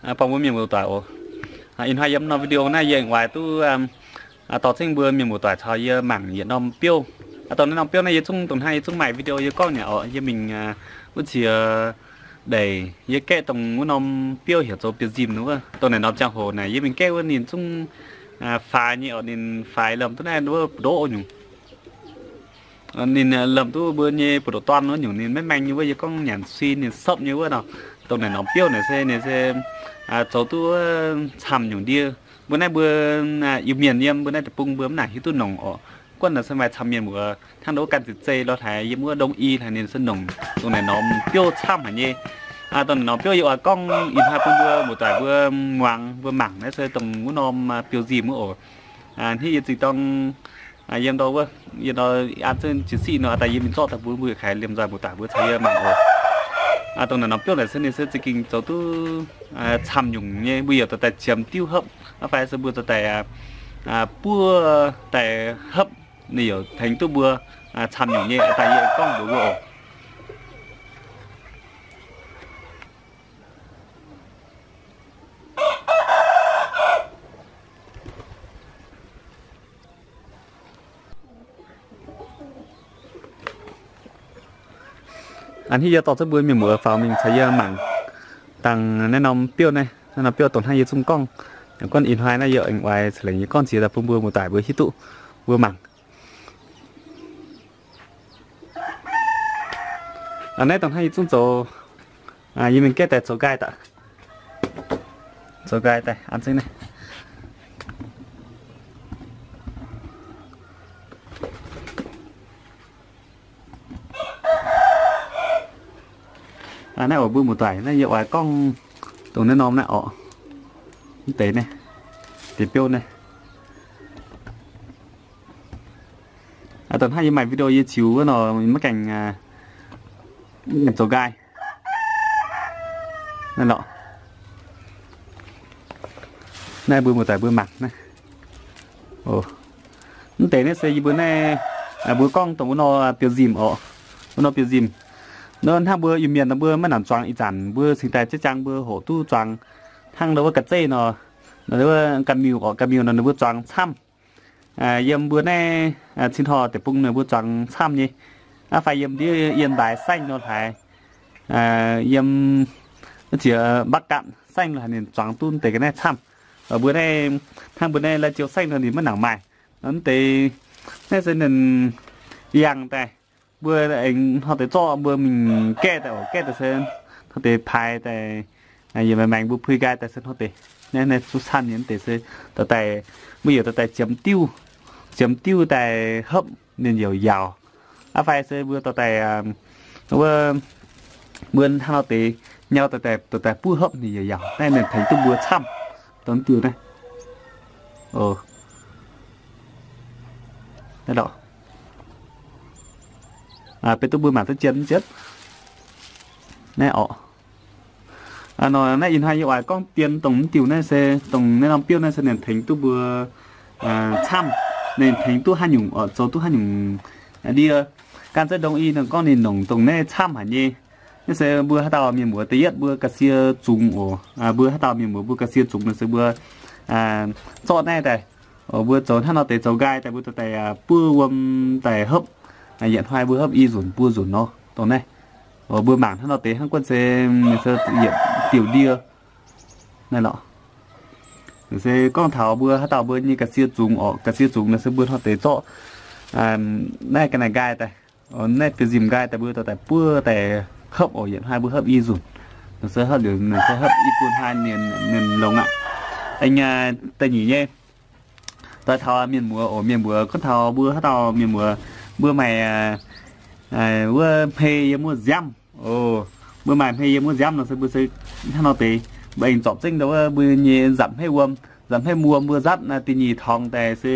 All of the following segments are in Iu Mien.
Buangh mbuo mienh muoz-doic oc. Ih hnoi yiem norm video naaiv yie aengx oix duqv dorh zengv mbuo mienh muoz-doic caux yie mangc yietc norm biouv. Dongh naaiv norm biouv naaiv yie zungv dongh hnangv yie zungv maaih video yie gorngv nyei oc. Yie mingh wuov ziex deic yie gaeqv dongh wuov norm biouv heuc zoux biouv nzimh wuov. Dongh naaic norm ziangh hoc naaic yie mingh gaeqv wuov ninh zungv faix nyei oc, ninh faix lomh duqv naaiv wuov buoz-ndoqv nyungc. Ninh lomh duqv mbuo nyei buoz-ndoqv dorn wuov nyungc ninh maiv maeng nyei wuov, yie gorngv nyanc suiv ninh sopv nyei wuov nor. Dongh naaic norm biouv naaic se ninh se zoux duqv camv nyungc ndie. Mbuo naaiv mbuo Iu-Mienh yiem mbuo naaiv deic-bung mbuo mv nangc hiuv duqv nongc oc. Guanh naaic se maaih camv mienh muoz hnangv nduov ganh ziex zei lorz haic yiem wuov Đông Y haic ninh se nongc dongh naaic norm biouv camv haic nyei. Dongh naaic norm biouv yie oix gorngv ih hnoi bun mbuo muoz-doic mbuo muangx mbuo mangc naaiv se dongh wuov norm biouv nzimh wuov oc. Hnangv yie zingh dorng yiem ndau wuov, yiem ndau an zengv jiez siqv nor, daaih yie mingh zorqv daaih bun mbuo yietc kaaix liemh nzoih muoz-doic mbuo caux yie mangc oc. Dongh naaic norm biouv naaic se ninh se za'gengh zoux duqv camv nyungc nyei, mbuo yaac dorh daaih ziemx diuv hopv, fai se mbuo dorh daaih buov daaih hopv, ninh yaac tengx duqv mbuo camv nyungc nyei. Daaih yie gorngv mbuox mbuo oc. A'hneiv yie dorh zengv mbuo mienh muoz faaux mingh caux yie mangc dangh naaiv norm biouv naaiv. Naaiv norm biouv dongh hnangv yie zungv gorngv, guanh ih hnoi naaiv yie aengx oix ceix lengc yie gorngv ziex daaih bun mbuo muoz-doic mbuo hiuv duqv mbuo mangc. Naaiv dongh hnangv yie zungv zoux, yie mingh gaeqv daaih zoux nqaai daaih. Zoux nqaai daaih an zengv naaiv. Naaiv oc mbuo muoz-doic, naaiv yie oix gorngv dongh naaiv norm naaiv oc. Mv deix naaiv, deix biouv naaiv. Dongh hnangv yie maaih video yie ziux wuov nor maiv gaengh zoux nqaai. Naaiv lorqc. Naaiv mbuo muoz-doic mbuo mangc naaiv. Mv deix naaiv se yie mbuo naaiv, mbuo gorngv dongh wuov nor biouv nzimh oc. Wuov nor biouv nzimh. Nor hnangv mbuo Iu-Mienh nor mbuo maiv nangc zuangx ih zanc mbuo cingx daaih jaiv jaang mbuo hoqc duqv zuangx hnangv nor wuov ga'zeiv nor, nor wuov ga'miuh oc, ga'miuh nor ninh mbuo zuangx camv. Yiem mbuo naaiv cin-hnoi deic-bung ninh mbuo zuangx camv nyei. Aav fai yiem ndiev Yên Bái saengv nor hlaaix, yiem ziex Bắc Kạn saengv nor hlaaix ninh zuangx duqv deix ga'naaiv camv. Mbuo naaiv, hnangv mbuo naaiv Lai Châu saengv nor ninh maiv nangc maaih. Mv deix naaiv se ninh yangh daaih, mbuo aengx hnoi deix zorqv mbuo mingh gaeqv daaih oc, gaeqv daaih se hnoi deix paaix daaih, yie maengx mbuo puix nqaai daaih se hnoi deix. Naaiv, naaiv zuqc camv nyei mv deix se dorh daaih, mbuo yaac dorh daaih ziemx diuv, ziemx diuv daaih hopv ninh yaac yaauc. Aav fai se mbuo dorh daaih, wuov, mbuo hnangv nor deix nyau dorh daaih, dorh daaih buov hopv ninh yaac yaauc. Naaiv ninh tengx duqv mbuo camv dongh diuh naaiv. Naaiv lorqc. Beiv duqv mbuo mangc duqv jien mv ziepc. Naaiv orqc. Nor naaiv ih hnoi yie oix gorngv dien dongh mv diuh naaiv se, dongh naaiv norm biouv naaiv se ninh tengx duqv mbuo camv, ninh tengx duqv haaix nyungc oc, zoux duqv haaix nyungc ndie. Gan zeix ndongc i ninh gorngv ninh nongc dongh naaiv camv haic nyei. Naaiv se mbuo haaix dauh mienh muoz da'yietv mbuo ga'sie zungx oc. Mbuo haaix dauh mienh muoz mbuo ga'sie zungx nor se mbuo zorqv naaiv daaih, mbuo zoux hnangv nor deix zoux nqaai daaih mbuo dorh daaih buov wuom daaih hopv. Yietc hnoi mbuo hopv i nzunc buo nzunc nor dongh naaiv. Mbuo mangc hnangv nor deix hnangv guanh se, se yietc diuh ndie. Naaiv lorqc. Se gorngv taux mbuo haaix dauh mbuo nyei ga'sie zungx orqc, ga'sie zungx nor se mbuo hnoi deix zorqv naaiv ga'naaiv nqaai daaih, naaiv biouv nzimh nqaai daaih mbuo dorh daaih buov daaih hopv oc. Yietc hnoi mbuo hopv i nzunc, nor se hopv liuz nor se hopv i buo hnoi ninh longx aqv. Aengx da'nyeic nyei, doix taux mienh muoz oc, mienh muoz gorngv taux mbuo haaix dauh mienh muoz mbuo maaih wuov hmei yiem wuov nziaamv oc. Mbuo maaih hmei yiem wuov nziaamv nor se mbuo se hnangv nor deix, mbuo aengx zorpc zengv ndau wuov mbuo nyei nzapc hmeiv wuom, nzapc hmeiv wuom mbuo nzatv da'nyeic torngx daaih se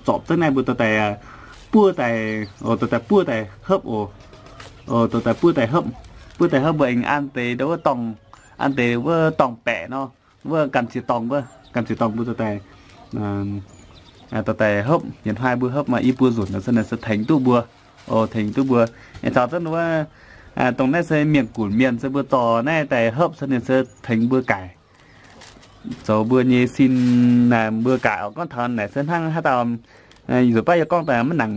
zorpc zengv naaiv mbuo dorh daaih buov daaih, dorh daaih buov daaih hopv oc. Dorh daaih buov daaih hopv, buov daaih hopv mbuo aengx an deix ndau wuov dorngh, an deix wuov dorngh baeqc nor, wuov gamh ziex dorngh, wuov gamh ziex dorngh mbuo dorh daaih, dorh daaih hopv. Yietc hnoi mbuo hopv maaih i buo nzunc nor se ninh se tengx duqv mbuo, tengx duqv mbuo. Aengx caux zengv wuov, dongh naaiv se mienh gunc mienh se mbuo zorc naaiv daaih hopv se ninh se tengx mbuo gaic. zoux mbuo nyei sin, mbuo gaax oc. Gorngv taux naaic se hnangv haaix dauh, nzunc baav yie gorngv daaih maiv nangc,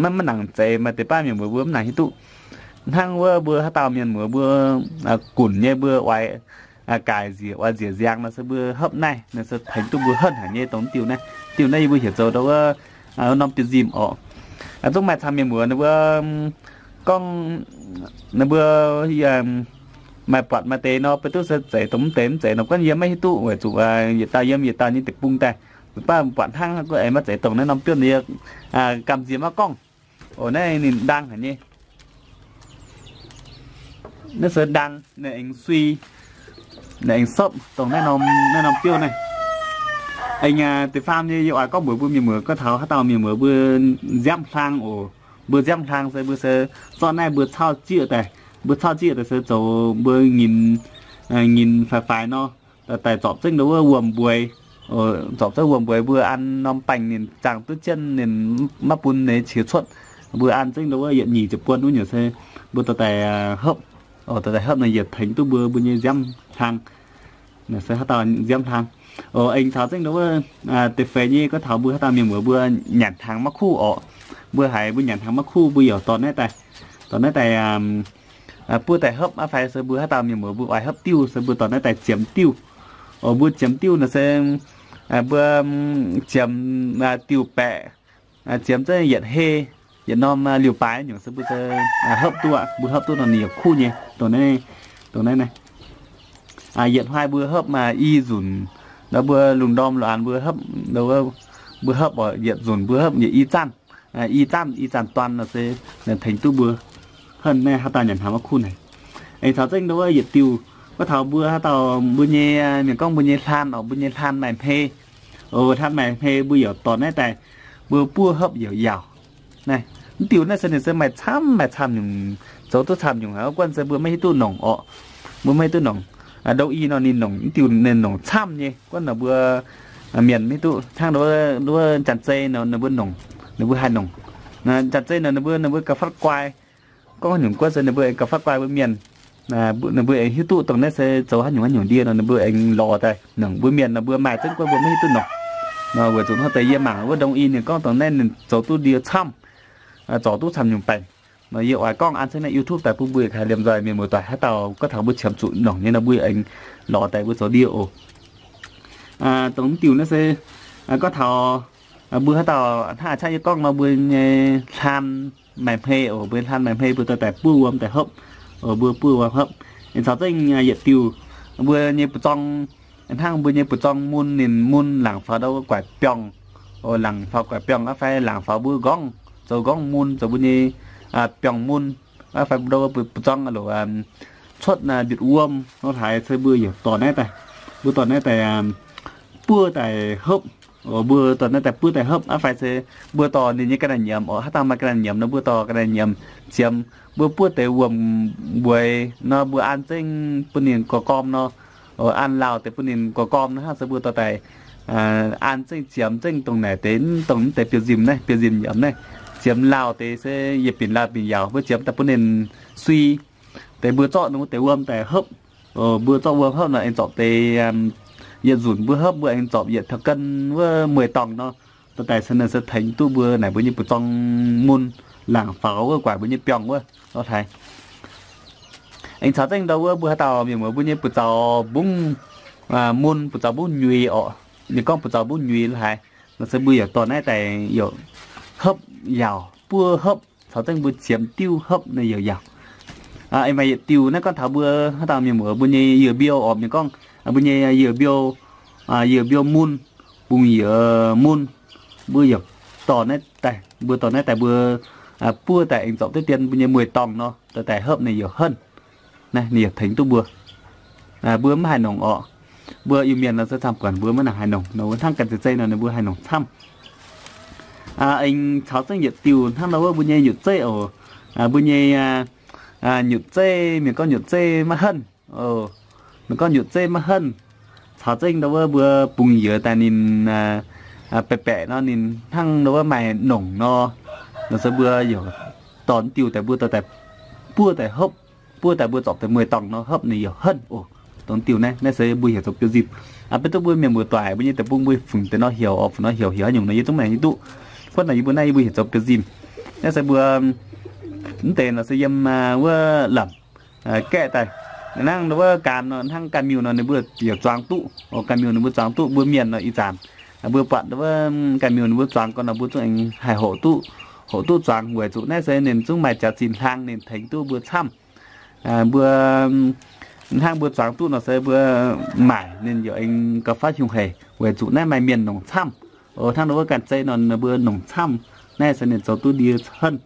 maiv, maiv nangc zeiz, maaih deix baav mienh muoz mbuo maiv nangc hiuv duqv. Hnangv wuov mbuo haaix dauh mienh muoz mbuo gunc nyei, mbuo oix gaaic nzieqc, oix nzieqc nziangx nor se mbuo hopv naaiv nor se tengx duqv mbuo henv haic nyei. Dongh diuh naaiv, diuh naaiv yie mbuo heuc zoux dongh wuov norm biouv nzimh oc. Zungv maaih camv mienh muoz ninh mbuo gorngv ninh mbuo maaih buatc maaih deix nor, beiv duqv se zeiz dongh mv deix mv zeiz nor, gorngv yie maiv hiuv duqv weic zuqc yietc dauh yiem yietc dauh nyei deic-bung daaih. Baac buatc hnangv gorngv aengx maiv zeiz dongh naaiv norm biouv, yie gamh nziex maiv gorngv. Oc, naaiv ninh ndaang haic nyei. Naaiv se ndaang, naaiv aengx sui, naaiv aengx sopv dongh naaiv norm, naaiv norm biouv naaiv. Aengx deix faam nyei yie oix gorngv mbuox mbuo mienh muoz, gorngv taux haaix dauh mienh muoz mbuo nziaamv hlang oc. Mbuo nziaamv hlang se mbuo se zorqv naaiv mbuo cauv jieqv daaih, mbuo cauv jieqv daaih se zoux mbuo nyinc, nyinc faix-faix nor, daaih zorpc zengv ndau wuov wuom-mbueix. Zorpc zengv wuom-mbueix mbuo an norm baengh ninh zaangh duqv jienv ninh maiv bun ninh qiex cuotv. Mbuo an zengv ndau wuov yietc nyic ziepc buon wuov nyungc se mbuo dorh daaih hopv. Dorh daaih hopv naaiv yietc tengx duqv mbuo, mbuo nyei nziaamv hlang. Naaiv se haaix dauh nziaamv hlang. Aengx caux zengv ndau wuov deix feix nyei gorngv taux mbuo haaix dauh mienh muoz mbuo nyanc hnaangx maiv kuv orqc. Mbuo haiz mbuo nyanc hnaangx maiv kuv mbuo yaac dorh naaiv daaih, dorh naaiv daaih buov daaih hopv aqv fai se mbuo haaix dauh mienh muoz mbuo oix hopv diuh se mbuo dorh naaiv daaih ziemx diuh. Oc, mbuo ziemx diuh nor se mbuo ziemx diuh baeqc, ziemx zengv yietc hei, yietc norm liouh baaix nyungc se mbuo hopv duqv aqv. Mbuo hopv duqv nor ninh yaac kuv nyei. Dongh naaiv, dongh naaiv naaiv, yietc hnoi mbuo hopv i nzunc. Nor mbuo lungh ndorm lorqc mbuo hopv, mbuo hopv oc, yietc nzunc mbuo hopv yietc i zanc, i zanc, i zanc duan nor se tengx duqv mbuo. Henv naaiv haaix dauh nyanc hnaangx maiv kuv naaic. Aengx caux zengv ndau wuov yietc diuh, gorngv taux mbuo haaix dauh mbuo nyei, mienh gorngv mbuo nyei hlaan oc, mbuo nyei hlaan maaih hmei. Oc, hlaan maaih hmei mbuo yaac dorh naaiv daaih, mbuo buov hopv yaac yaauc. Naaiv, mv diuh naaiv se ninh se maaih camv maaih camv nyungc, zoux duqv camv nyungc haic. Guanh se mbuo maiv hiuv duqv nongc orqc. Mbuo maiv hiuv duqv nongc. Ndouv i nor ninh nongc, mv diuh ninh nongc camv nyei. Guanh nor mbuo mienh maiv hiuv duqv. Hnangv nduov wuov janx-zei nor ninh mbuo nongc, ninh mbuo haih nongc. Janx-zei nor ninh mbuo, ninh mbuo gauh fatv guai. Gorngv haaix nyungc guanh se ninh mbuo aengx gauh fatv guai mbuo mienh. Ninh mbuo aengx hiuv duqv dongh naaiv se zoux haaix nyungc haaix nyungc ndie nor ninh mbuo aengx lorz daaih nongc. Mbuo mienh nor mbuo maaih zengv guanh mbuo maiv hiuv duqv nongc. Nor weic zuqc hnangv deix yie mangc wuov ndongc i ninh gorngv dongh naaiv ninh zoux duqv ndie camv, zorc duqv camv nyungc baengc. Nor yie oix gorngv an ceng naaiv YouTube daaih bun mbuo yietc kaaix liemh nzoih mienh muoz-doic haaix dauh gorngv taux mbuo qiemx zuqc nongc nyei nor mbuo aengx lorz daaih mbuo zoux ndie oc. Dongh mv diuh naaiv se gorngv taux mbuo haaix dauh hnangv a'ciangv yie gorngv nor mbuo nyei hlaan maaih hmei oc, mbuo nyei hlaan maaih hmei mbuo dorh daaih buov wuom daaih hopv. Oc, mbuo buov wuom hopv. Aengx caux zengv yietc diuh, mbuo nyei buoz-zorng, hnangv mbuo nyei buoz-zorng mun, ninh mun laangc faaux ndau wuov guaix biorngh. Oc, laangc faaux guaix biorngh aqv fai laangc faaux mbuo nqorngv, zoux nqorngv mun, zoux mbuo nyei biorngh mun aqv fai ndau wuov buoz-zorng loc cuotv mbitv wuom nor haaix se mbuo yaac dorh naaiv daaih, mbuo dorh naaiv daaih buov daaih hopv. Oc, mbuo dorh naaiv daaih buov daaih hopv aqv fai se mbuo dorh ninh nyei ga'naaiv nyiemz oc. Haaix dauh maaih ga'naaiv nyiemz nor mbuo dorh ga'naaiv nyiemz ziemx. Mbuo buov deix wuom-mbueix nor mbuo an zengv bun ninh gorx-gorm nor. Oc, an lauh deix bun ninh gorx-gorm nor hnangv se mbuo dorh daaih an zengv ziemx zengv dongh naaic deix, dongh mv deix biouv-nzimh naaiv, biouv-nzimh nyiemz naaiv. Ziemx lauh deix se yietc binc lauh binc yaauc mbuo ziemx daaih bun ninh sui deix mbuo zorqv ninh wuov deix wuom daaih hopv. Oc, mbuo zorqv wuom hopv nor aengx zorpc deix yietc nzunc mbuo hopv mbuo aengx zorpc yietc taux gan wuov mueiz-dorngh nor, dorh daaih se ninh se tengx duqv mbuo naaic mbuo nyei buoz-zorng mun laangc faaux wuov guaaic mbuo nyei biorngh wuov lorh haaix. Aengx caux zengv ndau wuov mbuo haaix dauh mienh muoz mbuo nyei buoz-zaux mbungv mun, buoz-zaux mbungv nyuix orqc. Ninh gorngv buoz-zaux mbungv nyuix lorh haaix nor se mbuo yaac dorh naaiv daaih yaac hopv yaauc, buov hopv, caux zengv mbuo ziemx diuv hopv naaiv yaac yaauc. Aengx maaih yietc diuh naaiv gorngv taux mbuo haaix dauh mienh muoz mbuo nyei yiouh mbiouh orqc, mienh gorngv mbuo nyei yiouh mbiouh, yiouh mbiouh mun, bungx yiouh mun, mbuo yaac dorh naaiv daaih, mbuo dorh naaiv daaih mbuo buov daaih aengx zorpc diqv dien mbuo nyei mueiz-dorngh nor dorh daaih hopv ninh yaac henv. Naaiv ninh yaac tengx duqv mbuo. Mbuo maiv haih nongc orqc. Mbuo Iu-Mienh nor se camv buonc mbuo maiv nangc haih nongc nor, hnangv ganh zeiz-zeiv nor ninh mbuo haih nongc camv. Aengx caux zengv yietc diuh hnangv nor wuov mbuo nyei nyutc zeiv oc. Mbuo nyei nyutc zeiv, mienh gorngv nyutc zeiv maiv henv. Mienh gorngv nyutc zeiv maiv henv. Caux zengv ndau wuov mbuo bungx yiouh daaih ninh baeqc baeqc nor ninh hnangv ndau wuov maaih nongc nor, nor se mbuo yaac dorh diuh daaih mbuo dorh daaih buov daaih hopv, buov daaih mbuo zorpc daaih mueiz-dorngh nor hopv ninh yaac henv oc. Dongh diuh naaiv, naaiv se mbuo heuc zoux biouv-nzimh. Aa, beiv duqv mbuo mienh muoz-doic mbuo nyei deic-bung mbuo fungc deix nor heuc oc, fungc nor heuc, heuc haaix nyungc nor yie zungv maiv hiuv duqv. Kuv naaic yie mbuo naaiv yie mbuo heuc zoux biouv-nzimh. Naaiv se mbuo mv deix nor se yiem wuov lamc gaeqv daaih. Hnangv wuov ganh nor, hnangv ganh miuh nor ninh mbuo yaac zuangx duqv. Ganh miuh ninh mbuo zuangx duqv, mbuo mienh nor ih zanc mbuo buatc wuov ganh miuh ninh mbuo zuangx gorn nor mbuo zungv aengx haih hoqc duqv, hoqc duqv zuangx weic zuqc naaiv se ninh zungv maaih jaax-zinh hlang ninh tengx duqv mbuo camv. Mbuo hnangv mbuo zuangx duqv nor se mbuo maaic ninh yaac aengx gauh faatv hiuv haic weic zuqc naaiv maaih mienh nongc camv. Hnangv nor wuov ganh zeiv nor mbuo nongc camv, naaiv se ninh zoux duqv ndie henv.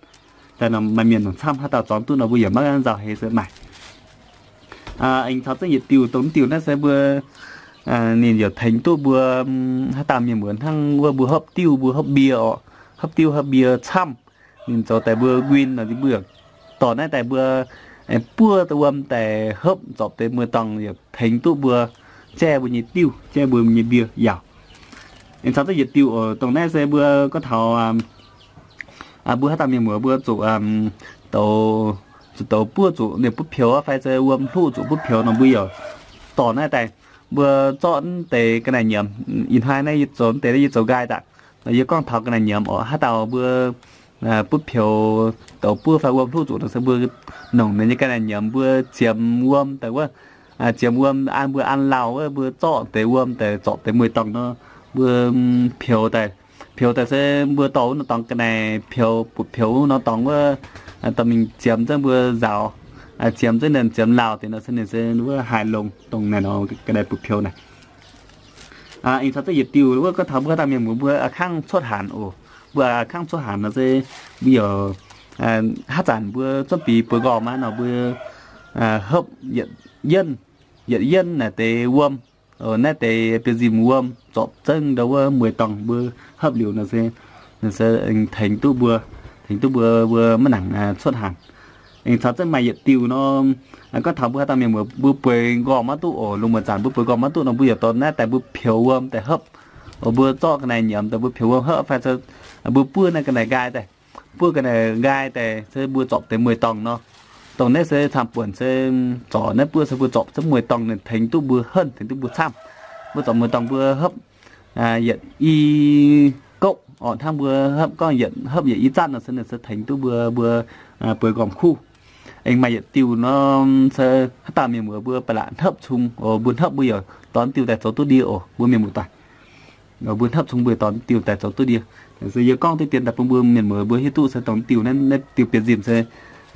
Daaih nor maaih mienh nongc camv, haaix dauh zuangx duqv nor mbuo yaac maiv nzauh heix se maaic. Aengx caux zengv yietc diuh, dongh diuh naaiv se mbuo ninh yaac tengx duqv mbuo haaix dauh mienh muoz hnangv wuov mbuo hopv diuv mbuo hopv mbie oc, hopv diuv hopv mbie camv. Ninh zoux daaih mbuo nquin nor mbuo dorh naaiv daaih mbuo buov wuom daaih hopv zorpc deix mueiz dorngh yaac tengx duqv mbuo jaiv mbuo nyei diuv, jaiv mbuo nyei mbie yaac. Aengx caux zengv yietc diuh oc, dongh naaiv se mbuo gorngv taux mbuo haaix dauh mienh muoz mbuo zuqc douz, zuqc douz buov zuqc ninh butv peux fai se wuom hluqv zuqc butv peux nor mbuo yaac dorh naaiv daaih mbuo zorqv deix ga'naaiv nyiemz. Ih hnoi naaiv yie zoux deix naaiv yie zoux nqaai daaih. Nor yie gorngv taux ga'naaiv nyiemz oc, haaix dauh mbuo butv peux douz buov fai wuom hluqv zuqc nor se mbuo nongc ninh nyei ga'naaiv nyiemz mbuo ziemx wuom daaih wuov, ziemx wuom an mbuo an lauh wuov mbuo zorqv deix wuom daaih zorpc deix mueiz dorngh nor mbuo peux daaih. Peux daaih se mbuo dorh wuov norm dorngx ga'naaiv peux, butv peux wuov norm dorngx wuov, dorh mingh ziemx zengv mbuo nzaaux, ziemx zengv ninh ziemx lauh deix nor se ninh se wuov haaix longx dongh naaiv nor ga'naaiv butv peux naaic. Ih caux zengv yietc diuh wuov gorngv taux mbuo haaix dauh mienh muoz mbuo a'kangv cuotv hanc oc. Mbuo a'kangv cuotv hanc nor se mbuo yaac haaix zanc mbuo zuonv bieqc buoz-nqorngv maiv nor mbuo hopv yietc yienv, yietc yienv naaic deix wuom, naaiv deix biouv-nzimh wuom zorpc zengv ndau wuov mueiz dorngh mbuo hopv liuz nor se, se tengx duqv mbuo, tengx duqv mbuo, mbuo maiv nangc cuotv hanc. Aengx caux zengv maaih yietc diuh nor, gorngv taux mbuo haaix dauh mienh muoz mbuo bueix nqorngv maiv duqv oc, lungh muonz zanc mbuo bueix nqorngv maiv duqv nor mbuo yaac dorh naaiv daaih mbuo peux wuom daaih hopv. Mbuo zorqv ga'naaiv nyiemz daaih mbuo peux wuom hopv fai mbuo buov naaiv ga'naaiv nqaai daaih, buov ga'naaiv nqaai daaih se mbuo zorpc deix mueiz dorngh nor. Dongh naaiv se camv-buonc se zorc naaiv buov se mbuo zorpc zengv mueiz dorngh ninh tengx duqv mbuo henv, tengx duqv mbuo camv. Mbuo zorpc mueiz dorngh mbuo hopv yietc i gouv oc, hnangv mbuo hopv gorngv yietc hopv yietc i zanv nor se ninh se tengx duqv mbuo, mbuo bueix nqorngv kuv. Aengx maaih yietc diuh nor se haaix dauh mienh muoz mbuo ba'laqc hnopv cung oc, mbuo hnopv mbuo yaac dorh diuh daaih zoux duqv ndie oc, mbuo mienh muoz-doic. Mbuo hnopv cung mbuo dorh diuh daaih zoux duqv ndie. Se yie gorngv diqv dien daaih bun mbuo mienh muoz mbuo hiuv duqv se dongh diuh naaiv, naaiv diuh biouv-nzimh se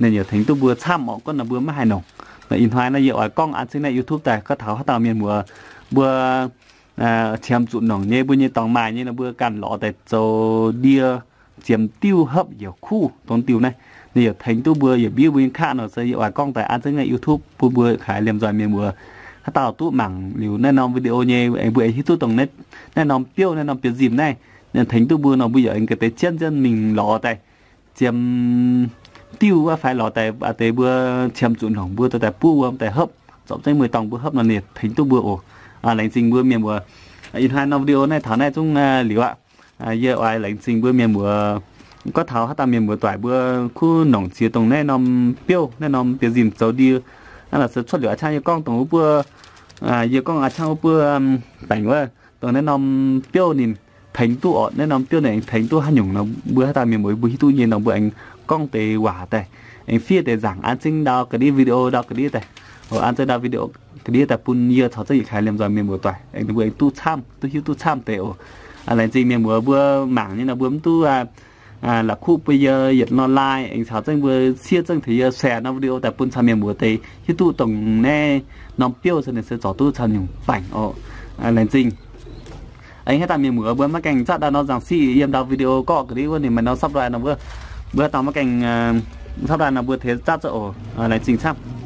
ninh yaac tengx duqv mbuo camv oc, gorngv naaiv mbuo maiv haih nongc. Ih hnoi naaiv yie oix gorngv an zengv naaiv YouTube daaih gorngv taux haaix dauh mienh muoz mbuo qiemx zuqc nongc nyei, mbuo nyei dorngx maaih nyei nor mbuo ganh lorz daaih zoux ndie ziemx diuv hopv yaac kuv dongh diuh naaiv. Ninh yaac tengx duqv mbuo yaac mbiuv mbuo nyei kaqv nor se yie oix gorngv daaih an zengv naaiv YouTube bun mbuo haiz liemh nzoih mienh muoz haaix dauh duqv mangc liuz naaiv norm video nyei, mbuo aengx hiuv duqv dongh naaiv norm biouv, naaiv norm biouv-nzimh naaiv, ninh tengx duqv mbuo nor mbuo yaac aengx ga'deix jienv jienv mingh lorz daaih ziemx diuv wuov fai lorz daaih deix mbuo qiemx zuqc nongc mbuo dorh daaih buov wuom daaih hopv, zorpc zengv mueiz dorngh mbuo hopv nor ninh tengx duqv mbuo oc. Laengz zingh mbuo mienh muoz. Ih hnoi norm video naaiv taux naaiv zungv liuz aqv. Yie oix laengz zingh mbuo mienh muoz. Gorngv taux haaix dauh mienh muoz-doic mbuo kuv nongc ziex dongh naaiv norm biouv, naaiv norm biouv-nzimh zoux ndie, naaiv la'sic cuotv liuz a'ciangv yie gorngv dongh wuov buov, yie gorngv a'ciangv wuov buov baengc wuov, dongh naaiv norm biouv ninh tengx duqv orqc, naaiv norm biouv ninh aengx tengx duqv haaix nyungc nor, mbuo haaix dauh mienh muoz mbuo hiuv duqv nyei nor mbuo aengx gorngv deix waac daaih, aengx fiev deix nzaangc an zengv ndau ga'ndiev video, ndau ga'ndiev daaih, an zengv ndau video ga'ndiev daaih bun yie caux zengv yietc kaaix liemh nzoih mienh muoz-doic aengx mbuo aengx duqv camv, duqv hiuv duqv camv deix oc. Laengz zingh mienh muoz mbuo mangc nyei nor mbuo mv duqv la'kuqv bun yie yietc norm like, aengx caux zengv mbuo siev zengv tengx yie share norm video daaih bun camv mienh muoz deix hiuv duqv dongh naaiv norm biouv se ninh se zorc duqv camv nyungc baengc oc. Laengz zingh. Aengx haaix dauh mienh muoz mbuo maiv gaengh zatv ndau norm nzangc siqv yiem ndau video gorqv ga'ndiev wuov ninh maaih norm subscribe nor mbuo, mbuo haaix dauh maiv gaengh subscribe nor mbuo teix zatv zengv oc. Laengz zingh camv.